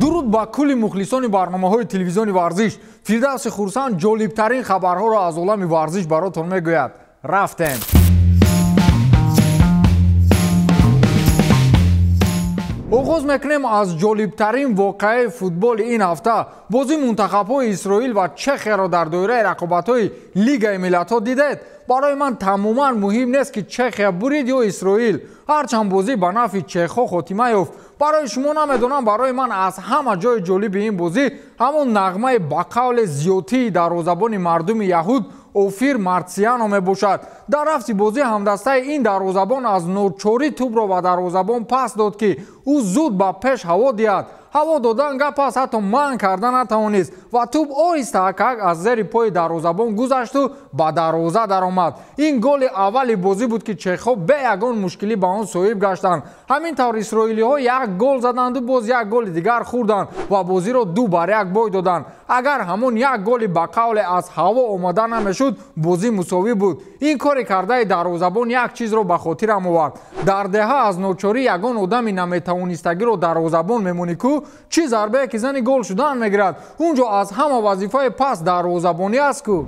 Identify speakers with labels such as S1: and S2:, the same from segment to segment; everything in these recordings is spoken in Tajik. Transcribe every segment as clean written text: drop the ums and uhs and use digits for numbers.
S1: Дуруд ба кулли мухлисони барномаҳои телевизиони варзиш. Фирдавси Хурсанд ҷолибтарин хабарҳоро аз олами варзиш баротон мегӯяд. Рафтем. Оғоз мекунем аз ҷолибтарин воқеаи футболи ин ҳафта. Бозии мунтахабҳои Исроил ва Чехияро дар доираи рақобатҳои Лигаи миллатҳо дидед. Барои ман тамоман муҳим нест, ки Чехия бурид ё Исроил. Ҳарчанд бозӣ ба нафъи чехҳо хотима ёфт. Барои шумо намедонам, барои ман аз ҳама ҷои ҷолиби ин бозӣ ҳамон нағмаи ба қавле зиёдтии дарвозабони мардуми яҳуд Офир Мартсиано мебошад. Дар рафти бозӣ ҳамдастаи ин дарвозабон аз ночорӣ тӯбро ба дарвозабон пас дод, ки ӯ зуд ба пеш ҳаво диҳад. Ҳаво додан гап аст, ҳатто манъ карда натавонист ва тӯб оҳиста акак аз зери пои дарвозабон гузашту ба дарвоза даромад. Ин голи аввали бозӣ буд, ки чехҳо бе ягон мушкилӣ ба он соҳиб гаштанд. Ҳамин тавр исроилиҳо як гол заданду боз як голи дигар хӯрданд ва бозиро 2-1 бой доданд. Агар ҳамон як голи ба қавле аз ҳаво омада намешуд, бозӣ мусовӣ буд. Ин кори кардаи дарвозабон як чизро ба хотирам овард. Дар деҳа аз ночорӣ ягон одами наметавонистагиро дарвозабон мемонӣ ку, чӣ зарбае ки зани гол шудан мегирад. Унҷо аз ҳама вазифаи пас дарвозабонӣ аст ку.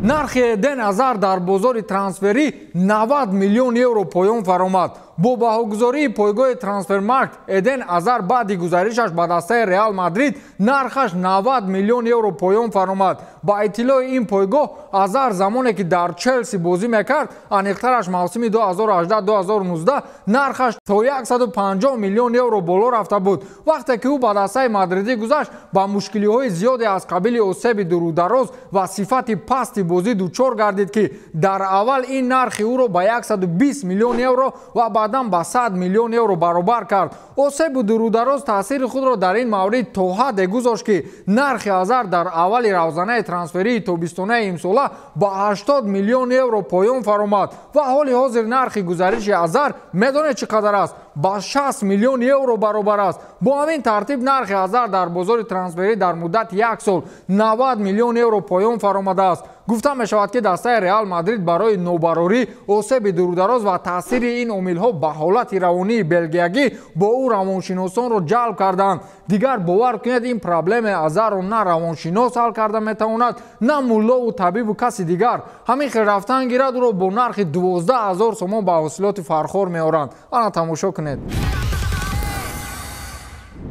S1: Нархи Эден Азар дар бозори трансферӣ 90 миллион евро поён фаромад. Бо баҳогузории пойгоҳи Трансфермаркт Эден Азар баъди гузаришаш ба дастаи Реал Мадрид нархаш 90 миллион евро поён фаромад. Ба иттилои ин пойгоҳ Азар замоне ки дар Челси бозӣ мекард, аниқтараш мавсими 2018-2019 нархаш то 150 миллион евро боло рафта буд. Вақте ки ӯ ба дастаи мадридӣ гузашт, ба мушкилиҳои зиёде аз қабили осеби дурудароз ва сифати пасти бозӣ дучор гардид, ки дар аввал ин нархи ӯро ба 120 миллион евро ва баъдан ба 100 миллион евро баробар кард. Осебу дурудароз таъсири худро дар ин маврид то ҳадде гузошт, ки нархи Азар дар аввали равзанаи трансферии тобистонаи имсола ба 80 миллион евро поён фаромад ва ҳоли ҳозир нархи гузариши Азар медонед чӣ қадар аст? Ба 60 миллион евро баробар аст. Бо ҳамин тартиб нархи Азар дар бозори трансферӣ дар муддати як сол 90 миллион евро поён фаромадааст. Гуфта мешавад, ки дастаи Реал Мадрид барои нобарорӣ, осеби дурудароз ва таъсири ин омилҳо ба ҳолати равонии белгиягӣ бо ӯ равоншиносонро ҷалб карданд. Дигар бовар кунед, ин проблемаи Азарро на равоншинос ҳал карда метавонад, на муллову табибу каси дигар. Ҳамин хел рафтан гирад, ӯро бо нархи 12 000 сомон ба ҳосилоти Фархор меоранд. Ана тамошо кунед.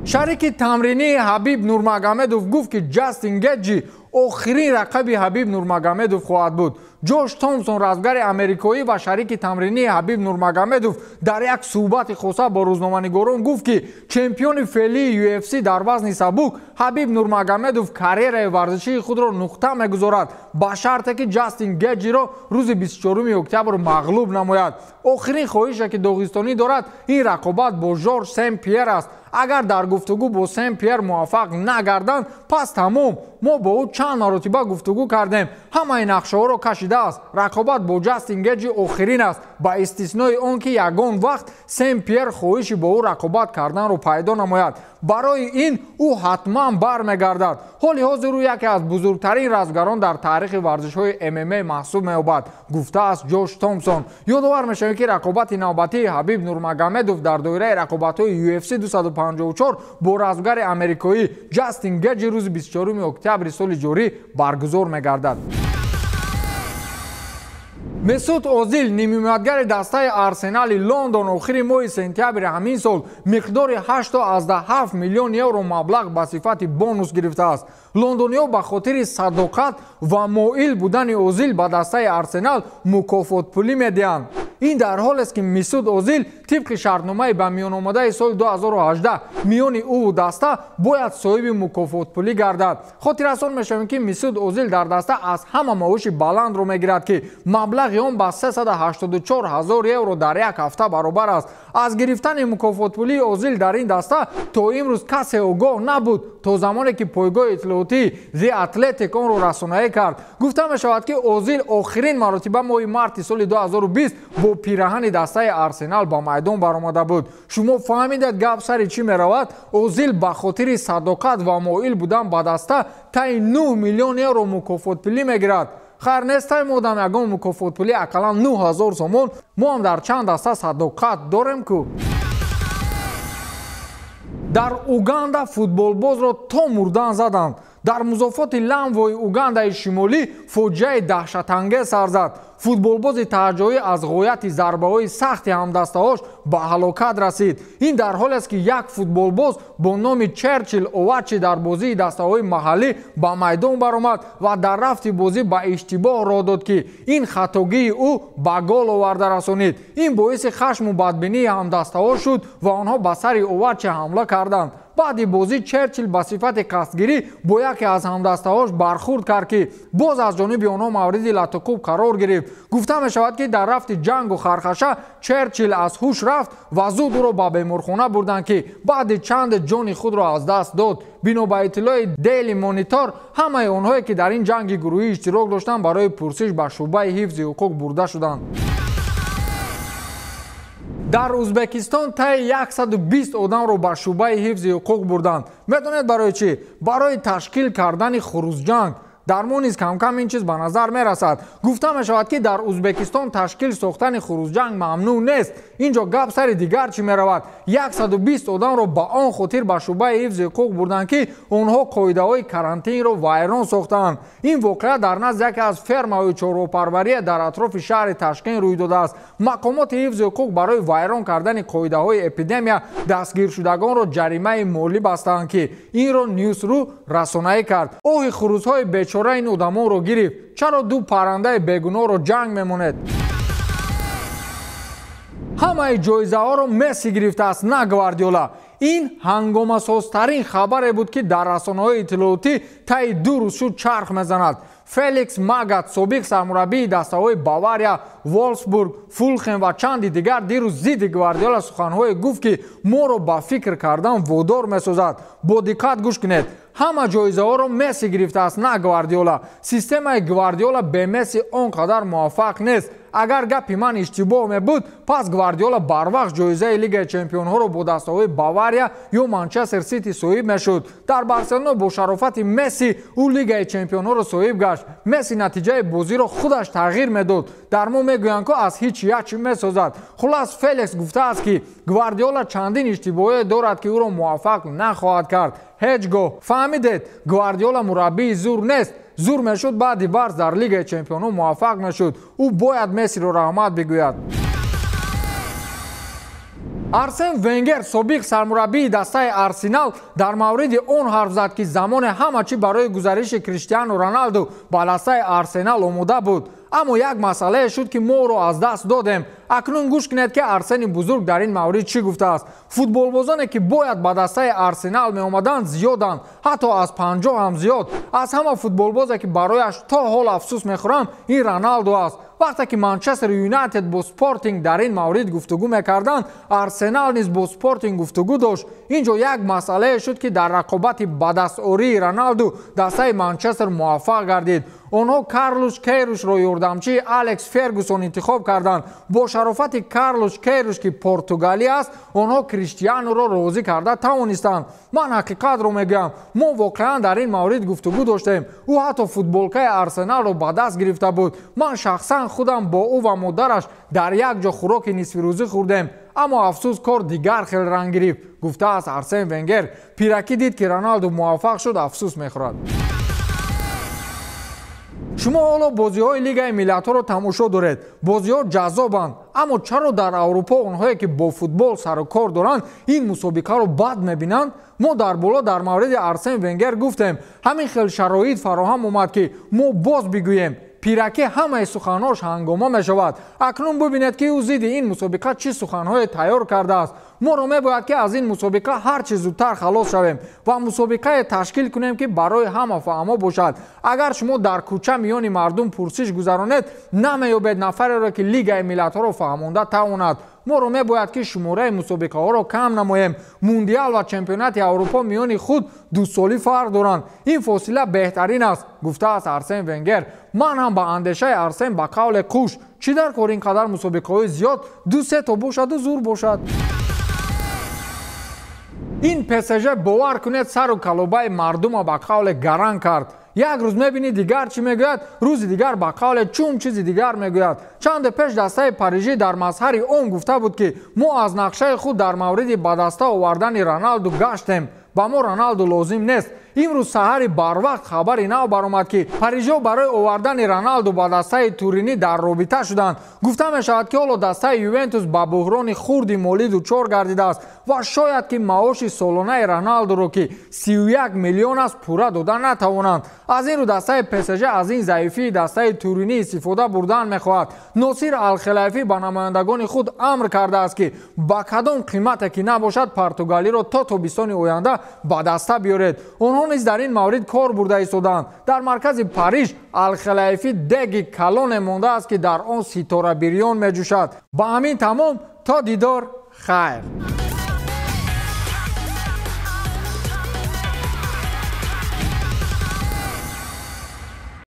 S1: Шарики тамринии Ҳабиб Нурмагомедов гуфт, ки Ҷастин Геҷи охирин рақаби Ҳабиб Нурмагомедов хоҳад буд. Ҷош Томсон, разгари амрикоӣ ва шарики тамринии Ҳабиб Нурмагомедов, дар як суҳбати хоса бо рӯзноманигорон гуфт, ки чемпиони феълии UFC дар вазни сабук Ҳабиб Нурмагомедов карьераи варзишии худро нуқта мегузорад, ба шарте ки Ҷастин Геҷиро рӯзи 24 октябр мағлуб намояд. Охирин хоҳише ки доғистонӣ дорад, ин рақобат бо Жорж Сен Пьер аст. Агар дар гуфтугӯ бо Сен Пьер муваффақ нагарданд, пас тамом. Мо бо ӯ чанд маротиба гуфтугӯ кардем, ҳамаи нақшаҳоро кашидааст. Рақобат бо Ҷастин Геҷи охирин аст, ба истиснои он ки ягон вақт Сен Пьер хоҳиши бо ӯ рақобат карданро пайдо намояд. Барои ин ӯ ҳатман бармегардад. Ҳоли ҳозир ӯ яке аз бузургтарин разгарон дар таърихи варзишҳои ММА маҳсуб меёбад, гуфтааст Ҷош Томсон. Ёдовар мешавем, ки рақобати навбатии Ҳабиб Нурмагомедов дар доираи рақобатҳои UFC 254 бо разгари амрикоӣ Ҷастин Геҷи рӯзи 24 октябри соли ҷорӣ баргузор мегардад. Месут Озил, нимҳимоятгари дастаи Арсенали Лондон, охири моҳи сентябри ҳамин сол миқдори 8,7 миллион евро маблағ ба сифати бонус гирифтааст. Лондониҳо ба хотири садоқат ва моил будани Озил ба дастаи Арсенал мукофотпулӣ медиҳанд. Ин дар ҳолест, ки Месут Озил тибқи шартномаи ба миён омадаи соли 2018 миёни ӯву даста бояд соҳиби мукофотпулӣ гардад. Хотиррасон мешавем, ки Месут Озил дар даста аз ҳама маоши баландро мегирад, ки маблағи он ба 384 000 евро дар як ҳафта баробар аст. Аз гирифтани мукофотпулии Озил дар ин даста то имрӯз касе огоҳ набуд, то замоне ки пойгоҳи иттилоотии The Athletic онро расонаӣ кард. Гуфта мешавад, ки Озил охирин маротиба моҳи марти соли 2020 бо пираҳани дастаи Арсенал ба майдон баромада буд. Шумо фаҳмидед гап сари чӣ меравад? Озил ба хотири садоқат ва моил будан ба даста таи 9 миллион евро мукофотпулӣ мегирад. Хайр нестай модам ягон мукофотпулӣ ақаллан 9000 сомон. Мо ҳам дар чанд даста садоқат дорем ку. Дар Уганда футболбозро то мурдан заданд. Дар музофоти Ламвои Угандаи Шимолӣ фоҷиаи даҳшатангез сар зад. Футболбози таҳҷоӣ аз ғояти зарбаҳои сахти ҳамдастаҳош ба ҳалокат расид. Ин дар ҳолест, ки як футболбоз бо номи Черчил Овачи дар бозии дастаҳои маҳаллӣ ба майдон баромад ва дар рафти бозӣ ба иштибоҳ роҳ дод, ки ин хатогии ӯ ба гол оварда расонид. Ин боиси хашму бадбинии ҳамдастаҳо шуд ва онҳо ба сари Овачи ҳамла карданд. Баъди бозӣ Черчил ба сифати қасдгирӣ бо яке аз ҳамдастаҳош бархурд кард, ки боз аз ҷониби онҳо мавриди латукӯб қарор гирифт. Гуфта мешавад, ки дар рафти ҷангу хархаша Черчил аз ҳуш рафт ва зуд ӯро ба беморхона бурданд, ки баъди чанде ҷони худро аз даст дод. Бино ба иттилои Дейли Монитор, ҳамаи онҳое, ки дар ин ҷанги гурӯҳӣ иштирок доштанд, барои пурсиш ба шӯъбаи ҳифзи ҳуқуқ бурда шуданд. Дар Узбекистон таи 120 одамро ба шӯъбаи ҳифзи ҳуқуқ бурданд. Медонед барои чӣ? Барои ташкил кардани хурӯзҷанг. Дар мо низ камкам ин чиз ба назар мерасад. Гуфта мешавад, ки дар Узбекистон ташкил сохтани хурӯзҷанг мамнӯъ нест. Инҷо гап сари дигар чӣ меравад? 120 одамро ба он хотир ба шӯъбаи ҳифзи ҳуқуқ бурданд, ки онҳо қоидаҳои карантинро вайрон сохтаанд. Ин воқеа дар назди яке аз фермаҳои чорвопарварӣ дар атрофи шаҳри Ташкент рӯй додааст. Мақомоти ҳифзи ҳуқуқ барои вайрон кардани қоидаҳои эпидемия дастгиршудагонро ҷаримаи молӣ бастаанд, ки инро Ньюсру расонаӣ кард. Оҳи хурӯзҳои бечора ин одамонро гирифт. Чаро ду паррандаи бегуноҳро ҷанг мемонед? Ҳамаи ҷоизаҳоро Месси гирифтааст, на Гвардиола. Ин ҳангомасозтарин хабаре буд, ки дар расонаҳои иттилоотӣ таи 2 рӯз шуд чарх мезанад. Феликс Магат, собиқ сармураббии дастаҳои Бавария, Волфсбург, Фулхем ва чанди дигар, дирӯз зидди Гвардиола суханҳое гуфт, ки моро ба фикр кардан водор месозад. Бо диққат гӯш кунед. Ҳама ҷоизаҳоро Месси гирифтааст, на Гвардиола. Системаи Гвардиола бе Месси он қадар муваффақ нест. Агар гапи ман иштибоҳ мебуд, пас Гвардиола барвақт ҷоизаи Лигаи чемпионҳоро бо дастаҳои Бавария ё Манчестер Сити соҳиб мешуд. Дар Барселона бо шарофати Месси ӯ Лигаи чемпионҳоро соҳиб гашт. Месси натиҷаи бозиро худаш тағйир медод. Дар мо мегӯянд, ки аз ҳеҷ як чӣ месозад. Хулас, Феликс гуфтааст, ки Гвардиола чандин иштибоҳе дорад, ки ӯро муваффақ нахоҳад кард. Ҳеҷ гоҳ. Фаҳмидед, Гвардиола мураббии зур нест. Зур мешуд, баъди Барс дар Лигаи чемпионҳо муваффақ мешуд. Ӯ бояд Мессиро раҳмат бигӯяд. Арсен Венгер, собиқ сармураббии дастаи Арсенал, дар мавриди он ҳарф зад, ки замоне ҳама чӣ барои гузариши Криштиану Роналду ба дастаи Арсенал омода буд. Аммо як масъалае шуд, ки мо ӯро аз даст додем. Акнун гӯш кунед, ки Арсени бузург дар ин маврид чӣ гуфтааст. Футболбозоне, ки бояд ба дастаи Арсенал меомаданд, зиёданд, ҳатто аз 50 ҳам зиёд. Аз ҳама футболбозе, ки барояш то ҳол афсӯс мехӯрам, ин Роналду аст. Вақте ки Манчестер Юнайтед бо Спортинг дар ин маврид гуфтугӯ мекарданд, Арсенал низ бо Спортинг гуфтугӯ дошт. Инҷо як масъалае шуд, ки дар рақобати ба дастории Роналду дастаи Манчестер муваффақ гардид. Онҳо Карлуш Кейрушро ёрдамчии Алекс Фергюсон интихоб карданд. Бо шарофати Карлуш Кейруш, ки португалӣ аст, онҳо Криштиануро розӣ карда тавонистанд. Ман ҳақиқатро мегӯям, мо воқеан дар ин маврид гуфтугӯ доштем. Ӯ ҳатто футболкаи Арсеналро ба даст гирифта буд. Ман шахсан худам бо ӯ ва модараш дар як ҷо хӯроки нисфирӯзӣ хӯрдем. Аммо афсӯс, кор дигар хел ранг гирифт, гуфтааст Арсен Венгер. Пиракӣ дид, ки Роналду муваффақ шуд, афсӯс мехӯрад. Шумо ҳоло бозиҳои Лигаи миллатҳоро тамошо доред. Бозиҳо ҷаззобанд, аммо чаро дар Аврупо онҳое, ки бо футбол сару кор доранд, ин мусобиқаро бад мебинанд? Мо дар боло дар мавриди Арсен Венгер гуфтем. Ҳамин хел шароит фароҳам омад, ки мо боз бигӯем. Пиракӣ ҳамаи суханҳош ҳангома мешавад. Акнун бубинед, ки ӯ зидди ин мусобиқа чӣ суханҳое тайёр кардааст. Моро мебояд, ки аз ин мусобиқа ҳар чӣ зудтар халос шавем ва мусобиқае ташкил кунем, ки барои ҳама фаҳмо бошад. Агар шумо дар кӯча миёни мардум пурсиш гузаронед, намеёбед нафареро, ки Лигаи миллатҳоро фаҳмонда тавонад. Моро мебояд, ки шумораи мусобиқаҳоро кам намоем. Мундиал ва чемпионати Аврупо миёни худ дусолӣ фарқ доранд. Ин фосила беҳтарин аст, гуфтааст Арсен Венгер. Ман ҳам ба андешаи Арсен ба қавле қуш. Чӣ дар кор ин қадар мусобиқаҳои зиёд? 2-3 то бошаду зур бошад. Ин ПСЖ, бовар кунед, сару калобаи мардума ба қавле гаран кард. Як рӯз мебинӣ дигар чӣ мегӯяд, рӯзи дигар ба қавле чун чизи дигар мегӯяд. Чанде пеш дастаи парижӣ дар мазҳари он гуфта буд, ки мо аз нақшаи худ дар мавриди ба даста овардани Роналду гаштем, ба мо Роналду лозим нест. Имрӯз саҳари барвақт хабари нав баромад, ки парижиҳо барои овардани Роналду ба дастаи Туринӣ дар робита шуданд. Гуфта мешавад, ки ҳоло дастаи Ювентус ба буҳрони хурди молӣ дучор гардидааст ва шояд ки маоши солонаи Роналдуро, ки 31 миллион аст, пурра дода натавонанд. Аз ин рӯ дастаи ПСЖ аз ин заифии дастаи Туринӣ истифода бурдан мехоҳад. Носир Алхелайфӣ ба намояндагони худ амр кардааст, ки ба кадом қимате ки набошад, португалиро то тобистони оянда ба даста биёред. Онҳо низ дар ин маврид кор бурда истодаанд. Дар маркази Париж Алхелайфӣ деги калоне мондааст, ки дар он ситора бирён меҷӯшад. Ба ҳамин тамом, то дидор, хайр.